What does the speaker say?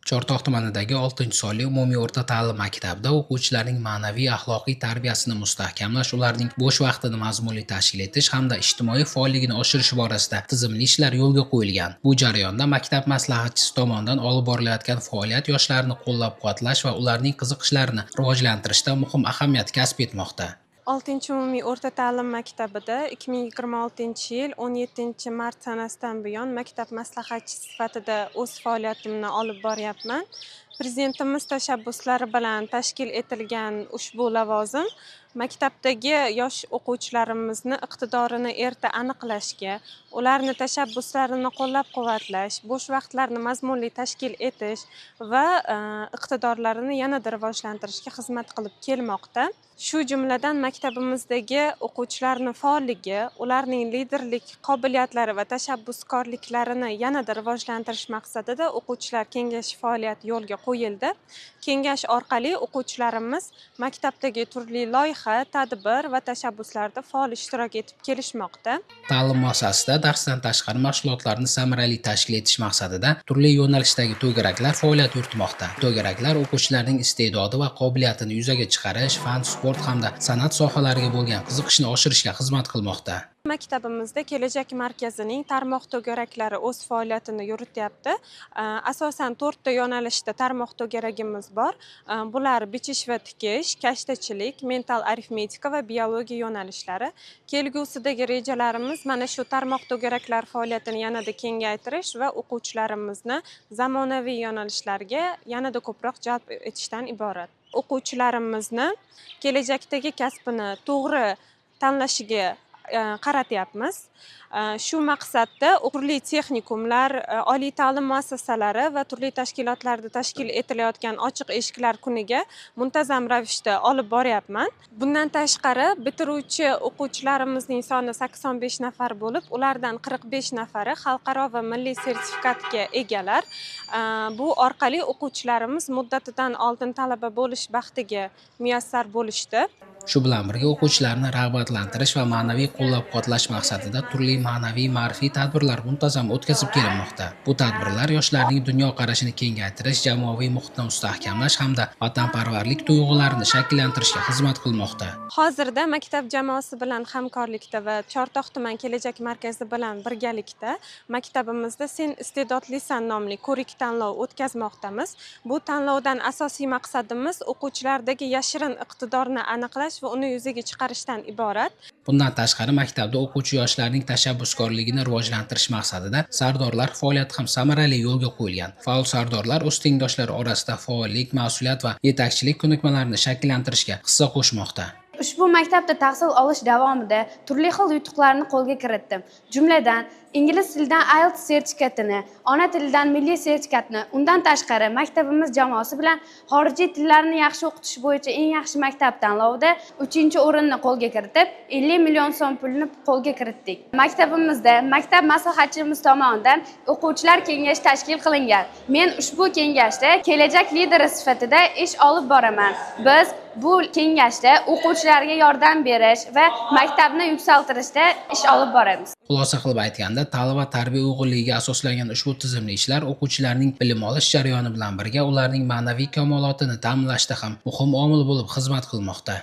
Chortoq tumanidagi 6-sonli umumiy o'rta ta'lim maktabida o'quvchilarning ma'naviy axloqiy tarbiyasini mustahkamlash, ularning bo'sh vaqtini mazmunli tashkil etish hamda ijtimoiy faolligini oshirish borasida tizimli ishlar yo'lga qo'yilgan. Bu jarayonda maktab maslahatchisi tomonidan olib borilayotgan faoliyat yoshlarni qo'llab-quvvatlash va ularning qiziqishlarini rivojlantirishda muhim ahamiyat kasb etmoqda. 6-umumiy o'rta ta'lim maktabida 2026-yil 17 mart sanasidan buyon maktab maslahatchisi sifatida o'z faoliyatimni olib boryapman. Prezidentimiz tashabbuslari bilan tashkil etilgan ushbu lavozim maktabdagi yosh o'quvchilarimizni iqtidorini erta aniqlashga, ularni tashabbuslarini qo'llab-quvvatlash, bo'sh vaqtlarini mazmunli tashkil etish va iqtidorlarini yanada rivojlantirishga xizmat qilib kelmoqda. Shu jumladan, maktabimizdagi o'quvchilarni faolligi, ularning liderlik qobiliyatlari va tashabbuskorliklarini yanada rivojlantirish maqsadida o'quvchilar kengashi faoliyati yo'lga qo'yildi. Kengash orqali o'quvchilarimiz maktabdagi turli loyiha, tadbir va tashabbuslarda faol ishtirok etib kelishmoqda. Ta'lim muassasasida darsdan tashqari mashg'ulotlarni samarali tashkil etish maqsadida turli yo'nalishdagi to'garaklar faoliyat yuritmoqda. To'garaklar o'quvchilarning iste'dodi va qobiliyatini yuzaga chiqarish, fan, sport hamda san'at sohalariga bo'lgan qiziqishni oshirishga xizmat qilmoqda. Maktabimizda Kelajak markazining tarmoq to'garaklari o'z faoliyatini yurityapti. Asosan to'rtta yo'nalishda tarmoq to'garagimiz bor. Bular bichish va tikish, kashtachilik, mental arifmetika va biologiya yo'nalishlari. Kelgusidagi rejalarimiz mana shu tarmoq to'garaklar faoliyatini yanada kengaytirish va o'quvchilarimizni zamonaviy yo'nalishlarga yanada ko'proq jalb etishdan iborat. O'quvchilarimizni kelajakdagi kasbini to'g'ri tanlashiga qaratyapmiz. Shu maqsadda turli texnikumlar, oliy ta'lim muassasalari va turli tashkilotlarda tashkil etilayotgan ochiq eshiklar kuniga muntazam ravishda olib boryapman. Bundan tashqari, bitiruvchi o'quvchilarimizning soni 85 nafar bo'lib, ulardan 45 nafari xalqaro va milliy sertifikatga egalar. Bu orqali o'quvchilarimiz muddatidan oldin talaba bo'lish baxtiga muyassar bo'lishdi. Shu bilan birga, o'quvchilarni rag'batlantirish va ma'naviy qo'llab-quvvatlash maqsadida turli ma'naviy ma'rifiy tadbirlar muntazam o'tkazib kelinmoqda. Bu tadbirlar yoshlarning dunyoqarashini kengaytirish, jamoaviy muhitni mustahkamlash hamda vatanparvarlik tuyg'ularini shakllantirishga xizmat qilmoqda. Hozirda maktab jamoasi bilan hamkorlikda va Chortoq tuman Kelajak markazi bilan birgalikda maktabimizda "Sen iste'dodlisan" nomli ko'rik tanlov o'tkazmoqdamiz. Bu tanlovdan asosiy maqsadimiz o'quvchilardagi yashirin iqtidorni aniqlash va uni yuzaga chiqarishdan iborat. Bundan tashqari, maktabda o'quvchi yoshlarning tashabbuskorligini rivojlantirish maqsadida sardorlar faoliyati ham samarali yo'lga qo'yilgan. Faol sardorlar o'z tengdoshlari orasida faollik, mas'uliyat va yetakchilik ko'nikmalarini shakllantirishga hissa qo'shmoqda. Ushbu maktabda tahsil olish davomida turli xil yutuqlarni qo'lga kiritdim. Jumladan, ingliz tilidan IELTS sertifikatini, ona tilidan milliy sertifikatni, undan tashqari maktabimiz jamoasi bilan xorijiy tillarni yaxshi o'qitish bo'yicha eng yaxshi maktab tanlovida 3-o'rinni qo'lga kiritib, 50 million so'm pulni qo'lga kiritdik. Maktabimizda maktab maslahatchimiz tomonidan o'quvchilar kengashi tashkil qilingan. Men ushbu kengashda kelajak lideri sifatida ish olib boraman. Biz bu kengashda o'quvchilarga yordam berish va maktabni yuksaltirishda ish olib boramiz. Xulosa qilib aytganda, ta'lim va tarbiya uyg'unligiga asoslangan ushbu tizimli ishlar o'quvchilarning bilim olish jarayoni bilan birga ularning ma'naviy kamolotini ta'minlashda ham muhim omil bo'lib xizmat qilmoqda.